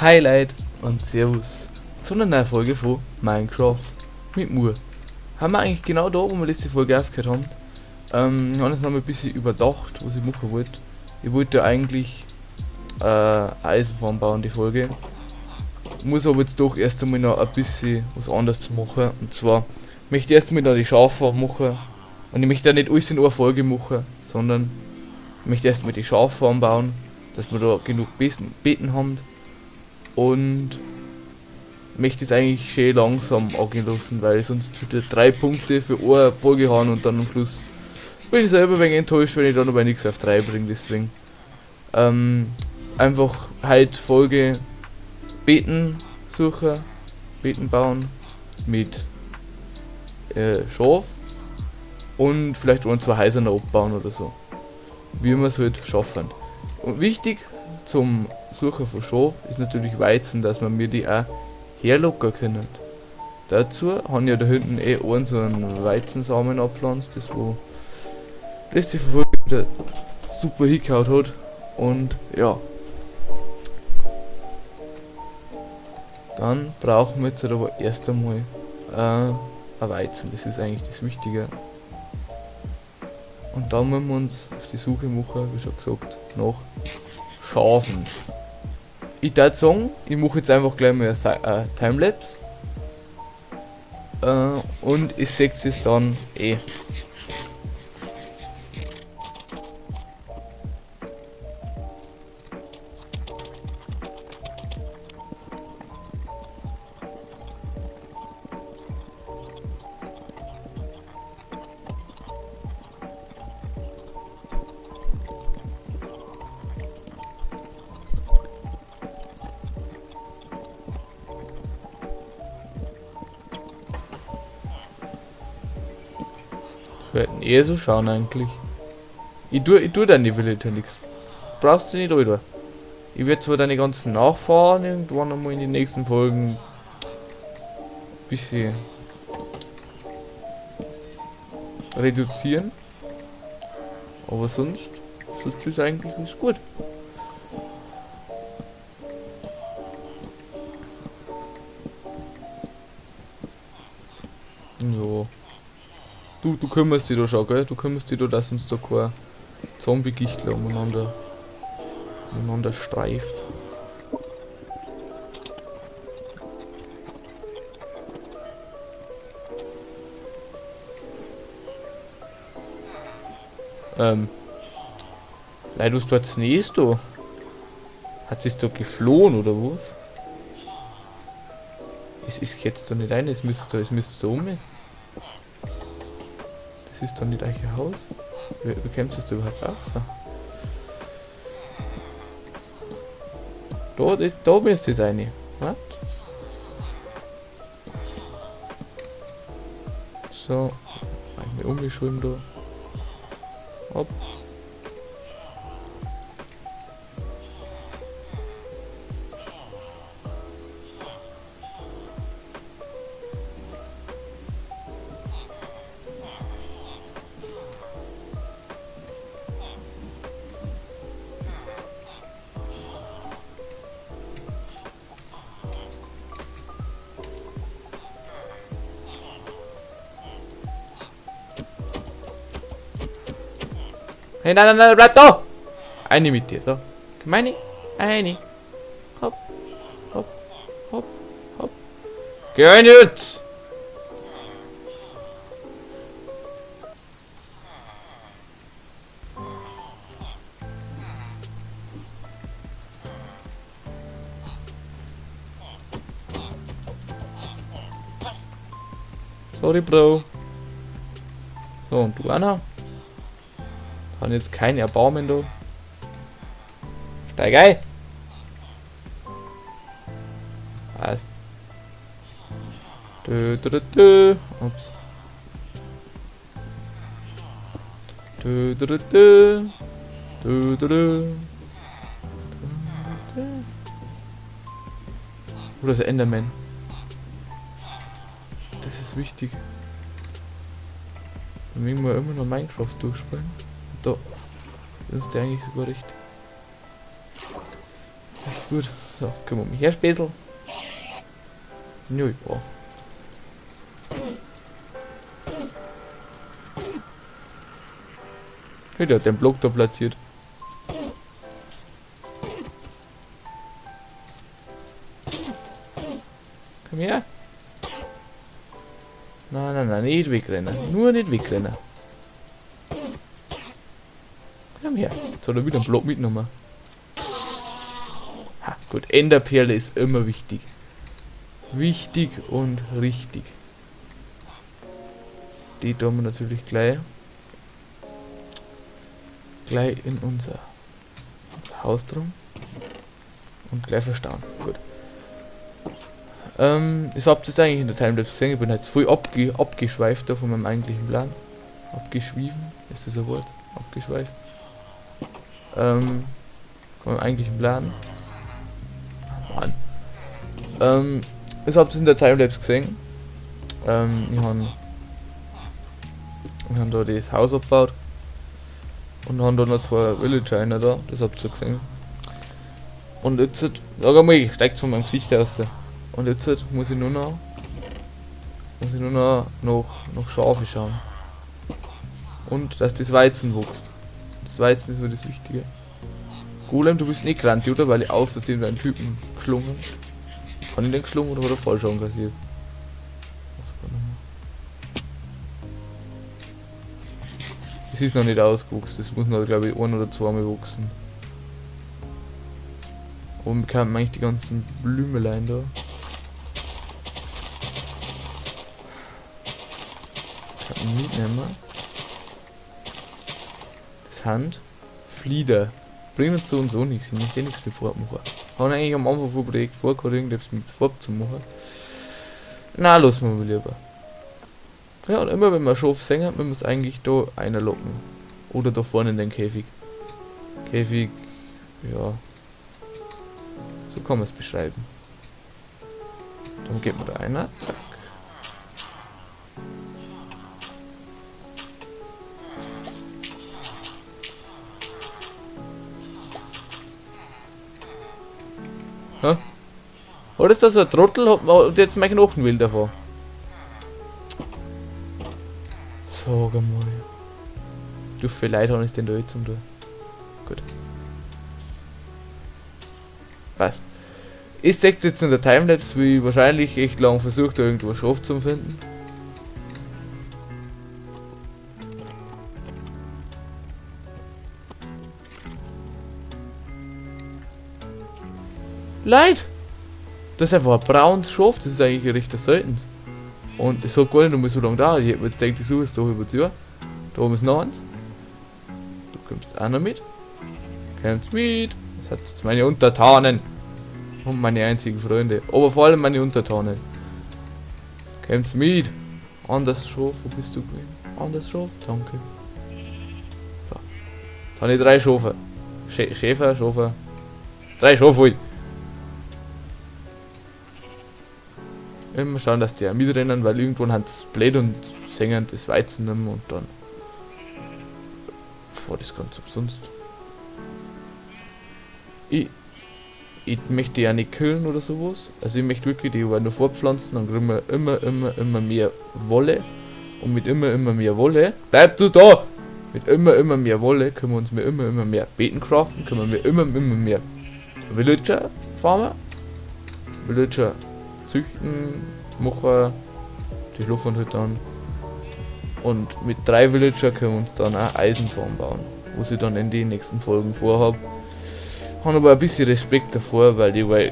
Highlight und Servus zu einer neuen Folge von Minecraft mit Mur. Haben wir eigentlich genau da, wo wir letzte Folge aufgehört haben. Ich habe es noch mal ein bisschen überdacht, was ich machen wollte. Ich wollte ja eigentlich Eisenfarm bauen, die Folge. Muss aber jetzt doch erst einmal noch ein bisschen was anderes machen. Und zwar möchte ich erst einmal noch die Schafe machen. Und ich möchte auch nicht alles in einer Folge machen, sondern ich möchte erstmal die Schaffarm bauen, dass wir da genug Beeten haben. Und möchte es eigentlich schön langsam angehen lassen, weil sonst wieder 3 Punkte für eine Folge haben und dann am Schluss bin ich selber ein wenig enttäuscht, wenn ich dann aber nichts auf 3 bringe. Deswegen einfach heute Folge Beeten suchen, Beeten bauen mit Schaf und vielleicht 1, 2 Häuser noch abbauen oder so, wie wir es halt schaffen. Und wichtig zum Suchen von Schaf ist natürlich Weizen, dass wir mir die auch herlocken können. Dazu haben ja da hinten eh einen so einen Weizensamen abpflanzt, das wo letzte Folge wieder super hingehauen hat. Dann brauchen wir jetzt halt aber erst einmal ein Weizen, das ist eigentlich das Wichtige. Und dann müssen wir uns auf die Suche machen, wie schon gesagt, nach Schafen. Ich würd sagen, ich mache jetzt einfach gleich mal ein Timelapse. Und ich sehe es dann eh. Wir hätten eher so schauen eigentlich. Ich tu deine Villager nix. Brauchst du nicht, Alter. Ich werd zwar deine ganzen Nachfahren irgendwann einmal in den nächsten Folgen ein bisschen reduzieren. Aber sonst ist eigentlich alles gut. Ja. Du kümmerst dich da schon, gell? Du kümmerst dich da, dass uns da kein Zombie-Gichtler umeinander streift. Leute, was tut's denn ist da? Hat sie's da geflohen oder was? Es ist jetzt da nicht rein, es müsste da um. Das ist doch nicht euer Haus. Wie kommst du da überhaupt auf? Da müsste es rein. Was? So. Einmal umgeschrieben da. Hopp. Hey, nein, nein, nein, bleib da! Eine mit dir, so. Meine, eine. Hopp, hopp, hopp, hopp. Geh rein jetzt! Sorry, Bro. So, und du, Anna? Haben jetzt kein Erbarmen da. Steig ein! Was? Dö, dö, dö, dö. Ups. Dö, dö, dö, dö. Dö, dö, dö. Dö, dö. Oh, das ist ein Enderman. Das ist wichtig. Dann müssen wir immer noch Minecraft durchspielen. Da ist der eigentlich sogar recht Gut, so, können wir mich her, Späßel. Nö, ja. Hey, der hat den Block da platziert. Komm her. Nein, nein, nein, nicht wegrennen. Nur nicht wegrennen. Komm her. Jetzt hat er wieder einen Block mitgenommen. Ha, gut, Enderperle ist immer wichtig. Wichtig und richtig. Die tun wir natürlich gleich in unser Haus drum. Und gleich verstauen. Gut. Ich hab's jetzt eigentlich in der Timelapse gesehen. Ich bin jetzt voll abgeschweift da von meinem eigentlichen Plan. Abgeschwiefen, ist das ein Wort? Abgeschweift. Von meinem eigentlichen Plan. Mann. Ich hab's in der Timelapse gesehen. Ich hab da das Haus abgebaut. Und haben da noch zwei Villager einer da, das habt ihr gesehen. Und jetzt, sag einmal, steigt von meinem Gesicht aus. Und jetzt muss ich nur noch, nach Schafe schauen. Und dass das Weizen wächst. Das Weizen ist mir das Wichtige. Golem, du bist nicht gerannt, oder? Weil ich aus Versehen deinen Typen geschlungen habe. Kann ich den geschlungen oder hat er Fallschaden kassiert? Es ist noch nicht ausgewachsen, das muss noch, glaube ich, ein oder zweimal wachsen. Und wir bekommen eigentlich die ganzen Blümelein da. Kann man mitnehmen. Das Hand. Flieder. Bringt zu uns auch nichts, ich möchte eh nichts mit Farbe machen. Haben eigentlich am Anfang vom Projekt vorgehabt, irgendetwas mit Farbe zu machen. Na, lassen wir mal lieber. Ja, und immer wenn wir Schaf sehen, müssen wir es eigentlich da einlocken. Oder da vorne in den Käfig. Käfig, ja. So kann man es beschreiben. Dann geht man da einer, zack. Hä? Oder ist das so ein Trottel, hat man und jetzt mein Knochen will davon. Sag einmal. Du, vielleicht habe ich den da jetzt um da. Gut. Passt. Ich sehe jetzt in der Timelapse, wie ich wahrscheinlich echt lang versucht, da irgendwo Schaf zu finden. Leid! Das ist einfach ein braunes Schaf, das ist eigentlich recht selten. Und es hat gar nicht mehr so lange gedauert. Ich hätte mir jetzt gedacht, ich suche es doch über das Jahr. Da oben ist noch eins. Du kommst auch noch mit. Kommst mit. Das hat jetzt meine Untertanen. Und meine einzigen Freunde. Aber vor allem meine Untertanen. Kommst mit. Anders Schaf, wo bist du gewesen? Anders Schaf, danke. So. Jetzt habe ich 3 Schafe. Schäfer, Schafe. 3 Schafe halt. Immer schauen, dass die auch mitrennen, weil irgendwann haben sie blöd und singen das Weizen nicht mehr und dann war das ganz umsonst. Ich möchte ja nicht killen oder sowas. Also ich möchte wirklich die nur fortpflanzen, dann kriegen wir immer, immer, immer mehr Wolle. Und mit immer, immer mehr Wolle, bleib du da! Mit immer, immer mehr Wolle können wir uns mehr, immer, immer mehr Beeten craften, können wir immer, immer mehr Villager farmen. Villager züchten, machen, die schlafen halt dann. Und mit 3 Villager können wir uns dann auch Eisenfarm bauen, was ich dann in den nächsten Folgen vorhab. Hab aber ein bisschen Respekt davor, weil ich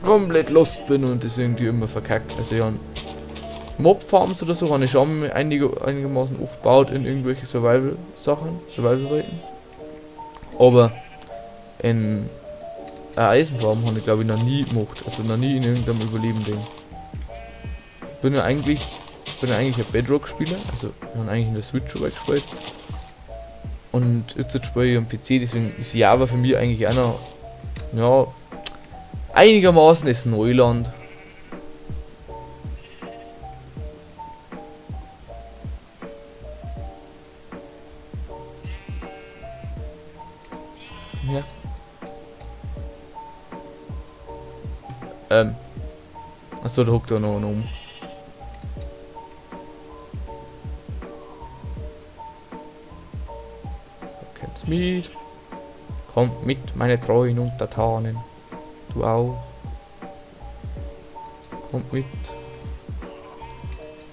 komplett lost bin und das irgendwie immer verkackt. Also ich hab Mob-Farms oder so, habe ich schon einigermaßen aufgebaut in irgendwelche Survival-Sachen, Survival-Welten. Aber in eine Eisenfarm habe ich glaube ich noch nie gemacht, also noch nie in irgendeinem Überleben-Ding. Ich bin ja eigentlich ein Bedrock-Spieler, also ich habe eigentlich in der Switch schon mal gespielt. Und jetzt spiele ich am PC, deswegen ist Java für mich eigentlich auch noch, ja, einigermaßen ist Neuland. Ja. Achso, da hockt da noch einer um. Kommt's mit. Kommt mit, meine treuen Untertanen. Du auch. Kommt mit.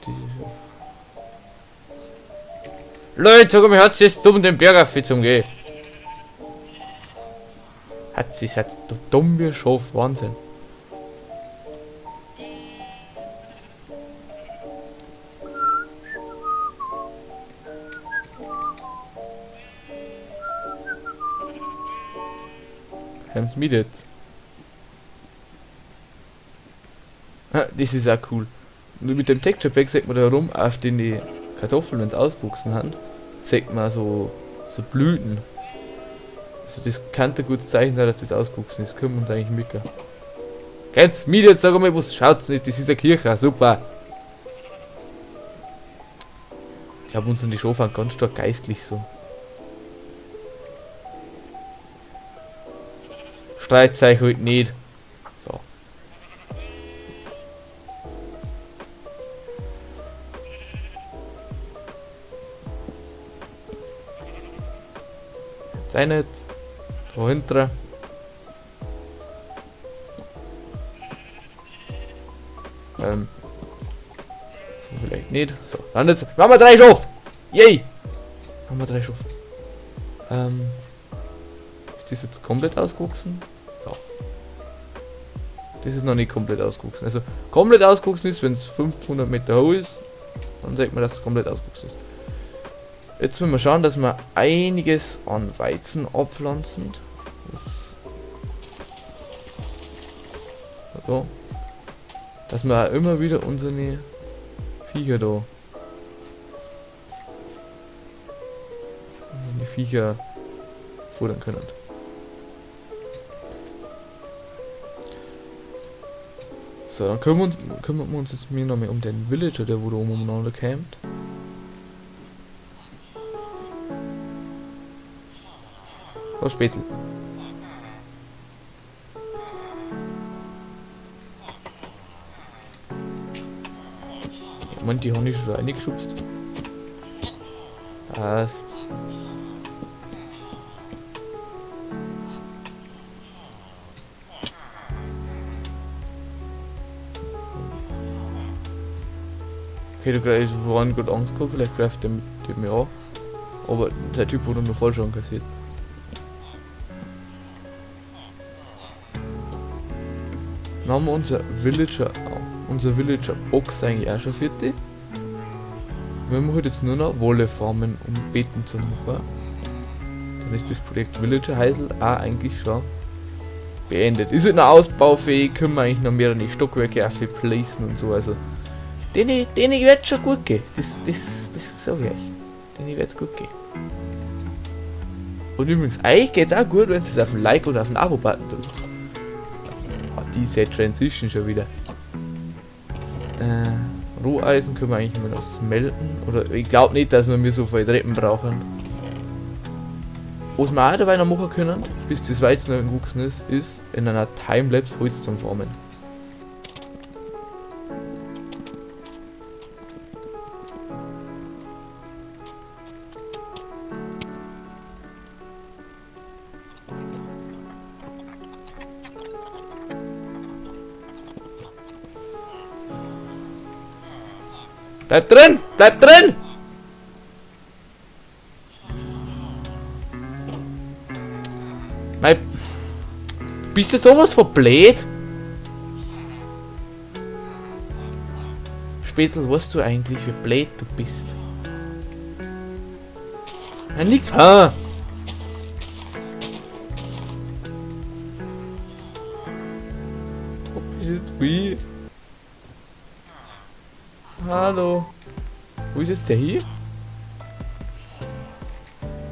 Die Leute, sag mal, hat sie es dumm, den Berg auf zum gehen? Hat sie es dumm wie ein Schaf, Wahnsinn. Haben's mit jetzt. Ah, das ist auch cool. Nur mit dem Texture Pack sieht man da rum, auf den die Kartoffeln, wenn's ausgewachsen haben, sieht man so Blüten. Also das kann ein gutes Zeichen sein, dass das ausgewachsen ist. Können wir uns eigentlich mitgehen. Geht's mit jetzt, sag mal, was schaut's nicht? Das ist eine Kirche, super. Ich glaub, uns sind die Schafe ganz stark geistlich so. Streitet euch halt nicht. So. Sei nicht. Da hinten. So vielleicht nicht. So, dann jetzt. Machen wir 3 Schafe! Yay! Machen wir 3 Schafe. Ist das jetzt komplett ausgewachsen? Ja. Das ist noch nicht komplett ausgewachsen. Also komplett ausgewachsen ist, wenn's 500 Meter hoch ist, dann sagt man, dass es komplett ausgewachsen ist. Jetzt müssen wir schauen, dass wir einiges an Weizen abpflanzen. So. Dass wir auch immer wieder unsere Viecher da. Die Viecher futtern können. So, dann kümmern wir uns jetzt mir noch mehr um den Villager, der wo da oben umeinander campt. So, Spätzl. Ich mein, die haben ich schon reingeschubst. Passt. Okay, du greifst vorhin gut Angst gehabt, vielleicht greift der mit dem ja. Aber der Typ wurde nur Vollschaden kassiert. Dann haben wir unser Villager Box eigentlich auch schon fertig. Wir haben halt jetzt nur noch Wolle farmen, um Betten zu machen. Dann ist das Projekt Villager Heisel auch eigentlich schon beendet. Ist halt noch ausbaufähig, können wir eigentlich noch mehrere Stockwerke auch placen und so. Also denen wird schon gut gehen. Das sag ich euch. Denen wird's gut gehen. Und übrigens, euch geht's auch gut, wenn ihr auf den Like und auf den Abo-Button drückt. Ah, diese Transition schon wieder. Roheisen können wir eigentlich immer noch smelten. Oder ich glaub nicht, dass wir mir so viele Treppen brauchen. Was wir auch dabei noch machen können, bis das Weizen noch gewachsen ist, ist in einer Timelapse Holz zum Farmen. Bleib drin! Bleib drin! Mei, bist du sowas von blöd? Spätzl, weißt du eigentlich, wie blöd du bist? Nein, nix. Ha! Oh, das ist wie. Hallo. Wo ist jetzt der hier?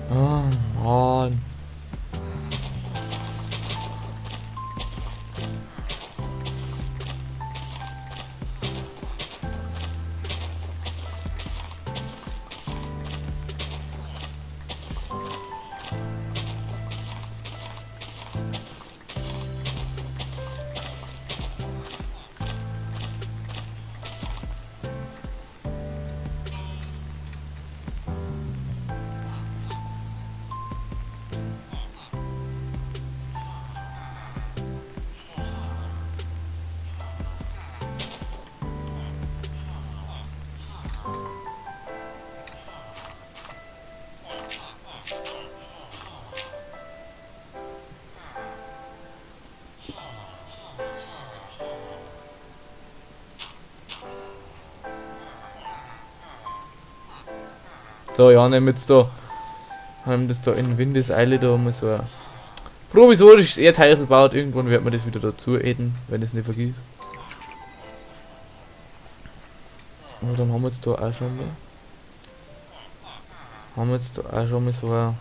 Oh, Mann. So, ja, nehmen jetzt da. Haben das da in Windeseile da mal so ein provisorisches Erdhäusl gebaut. Irgendwann wird man das wieder dazu eden, wenn ich es nicht vergiss. Und dann haben wir jetzt da auch schon mal. Haben wir jetzt da auch schon mal so ein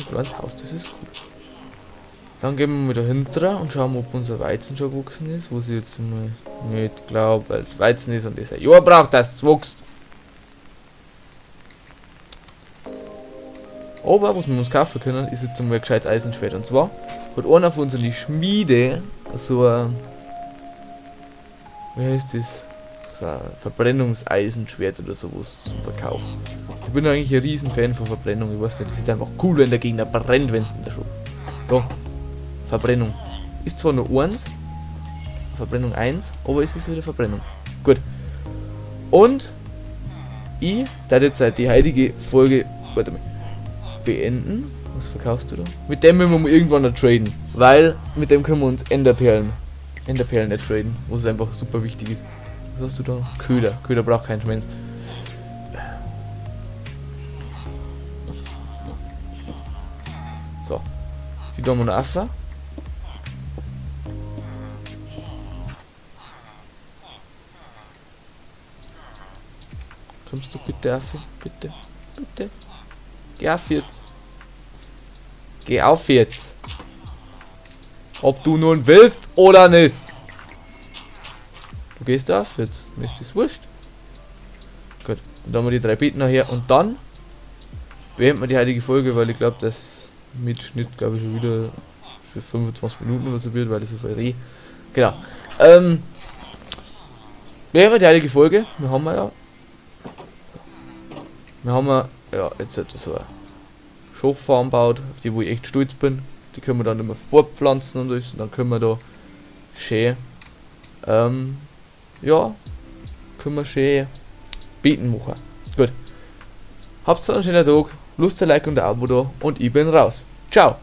kleines Haus, das ist cool. Dann gehen wir mal dahinter und schauen, ob unser Weizen schon gewachsen ist, was ich jetzt mal nicht glaub, weil es Weizen ist und das ein Jahr braucht, dass es wächst. Aber was wir uns kaufen können, ist jetzt einmal ein gescheites Eisenschwert. Und zwar hat einer von uns in die Schmiede so ein, wie heißt das? So ein Verbrennungseisenschwert oder sowas zum Verkauf. Ich bin eigentlich ein Riesenfan von Verbrennung. Ich weiß nicht, das ist einfach cool, wenn der Gegner brennt, wenn's in der Schule. Da. Verbrennung. Ist zwar nur 1, Verbrennung 1, aber es ist wieder Verbrennung. Gut. Und ich werde jetzt die heutige Folge, warte mal, beenden. Was verkaufst du da? Mit dem müssen wir mal irgendwann noch traden, weil mit dem können wir uns Enderperlen nicht traden, was einfach super wichtig ist. Was hast du da? Köder. Köder braucht kein Schwanz. So. Die tun wir noch auf. Kommst du bitte auf? Bitte, bitte. Geh auf jetzt. Geh auf jetzt. Ob du nun willst oder nicht. Du gehst auf jetzt. Mir ist das wurscht. Gut. Dann haben wir die 3 Beeten nachher und dann beenden wir die heutige Folge, weil ich glaub, dass mit Schnitt, glaub ich, schon wieder für 25 Minuten oder so wird, weil ich so viel rede. Genau. Beenden wir die heutige Folge. Wir haben ja. Wir haben ja, ja, jetzt hat so eine Schaffarm gebaut, auf die wo ich echt stolz bin. Die können wir dann immer fortpflanzen und alles. Und dann können wir da schön ja, können wir schön Beeten machen. Gut. Habt einen schönen Tag, Lust, ein Like und ein Abo da und ich bin raus. Ciao.